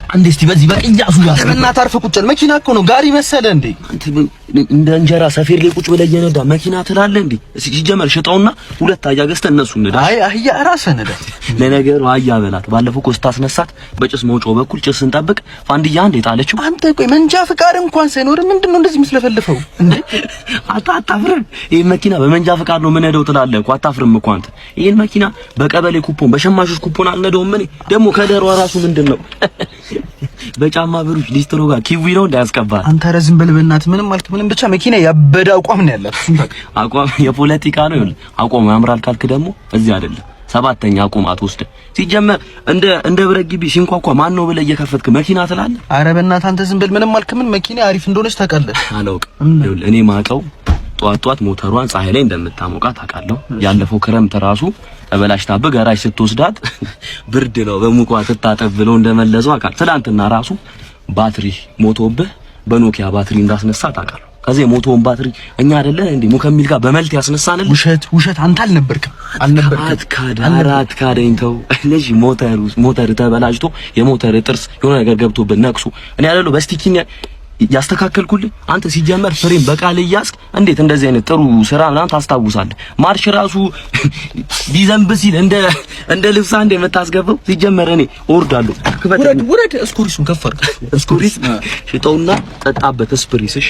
አንዴ እስቲ በዚህ በቅያሱ ጋር በእናትህ አርፈህ ቁጭ በል። መኪና እኮ ነው ጋሪ መሰለህ እንዴ? አንተ እንደ እንጀራ ሰፌድ ላይ ቁጭ ብለህ እየነዳ መኪና ትላለህ እንዴ? እስኪ ሲጀመር ሽጠውና ሁለት አህያ ገዝተህ እነሱን ንዳ። አይ አህያ ራስህ ንዳ። ለነገሩ አህያ በላት። ባለፈው እኮ ስታስነሳት በጭስ መውጫው በኩል ጭስ ስንጠብቅ ፋንድያ አንድ የጣለችው። አንተ ቆይ መንጃ ፍቃድ እንኳን ሳይኖር ምንድን ነው እንደዚህ የምትለፈልፈው እንዴ? አታፍርም? ይሄን መኪና በመንጃ ፍቃድ ነው የምነዳው ትላለህ እኮ። አታፍርም እኮ አንተ። ይሄን መኪና በቀበሌ ኩፖን፣ በሸማቾች ኩፖን አልነዳውም እኔ። ደግሞ ከለሯ ራሱ ምንድን ነው? በጫማ ብሩሽ ሊስትሮ ጋር ኪዊ ነው እንዳያስቀባል። አንተ ኧረ ዝም በል በእናትህ። ምንም አልክ ምንም ብቻ መኪና ያበደ አቋም ነው ያላት። እሱን ታውቃለህ። አቋም የፖለቲካ ነው። ይኸውልህ አቋም ያምራል ካልክ ደግሞ እዚህ አይደለም ሰባተኛ አቁም አትወስድ። ሲጀመር እንደ ብረት ግቢ ሲንኳኳ ማን ነው ብለህ እየከፈትክ መኪና ትላለህ። ኧረ በእናትህ አንተ ዝም በል። ምንም አልክ ምን መኪና አሪፍ እንደሆነች ታውቃለህ። አላውቅም። ይኸውልህ እኔ ማቀው ጧት ጧት ሞተሯን ፀሐይ ላይ እንደምታሞቃት አውቃለሁ። ያለፈው ክረምት ራሱ ተበላሽታብህ ገራጅ ስትወስዳት ብርድ ነው በሙቋ ትታጠብ ብለው እንደመለሱ አውቃለሁ። ትናንትና ራሱ ባትሪ ሞቶብህ በኖኪያ ባትሪ እንዳስነሳት አውቃለሁ። ከዚህ የሞቶውን ባትሪ እኛ አይደለን እንዴ ሙከሚል ጋር በመልት ያስነሳንልህ? ውሸት ውሸት፣ አንተ አልነበርክም አልነበርክም። አትካድ፣ ኧረ አትካደኝ ተው። እነዚህ ሞተር ተበላሽቶ የሞተር ጥርስ የሆነ ነገር ገብቶበት ነቅሶ እኔ አይደለሁ በስቲኪኒ ያስተካከልኩልህ። አንተ ሲጀመር ፍሬም በቃል እያስክ እንዴት እንደዚህ አይነት ጥሩ ስራ ምናምን ታስታውሳለህ? ማርሽ ራሱ ቢዘንብ ሲል እንደ ልብስ አንድ የምታስገባው ሲጀመር እኔ እወርዳለሁ። ውረድ ውረድ። እስኩሪሱን ከፍ አድርግ። እስኩሪስ ሽጠውና ጠጣበት። እስፕሪስሽ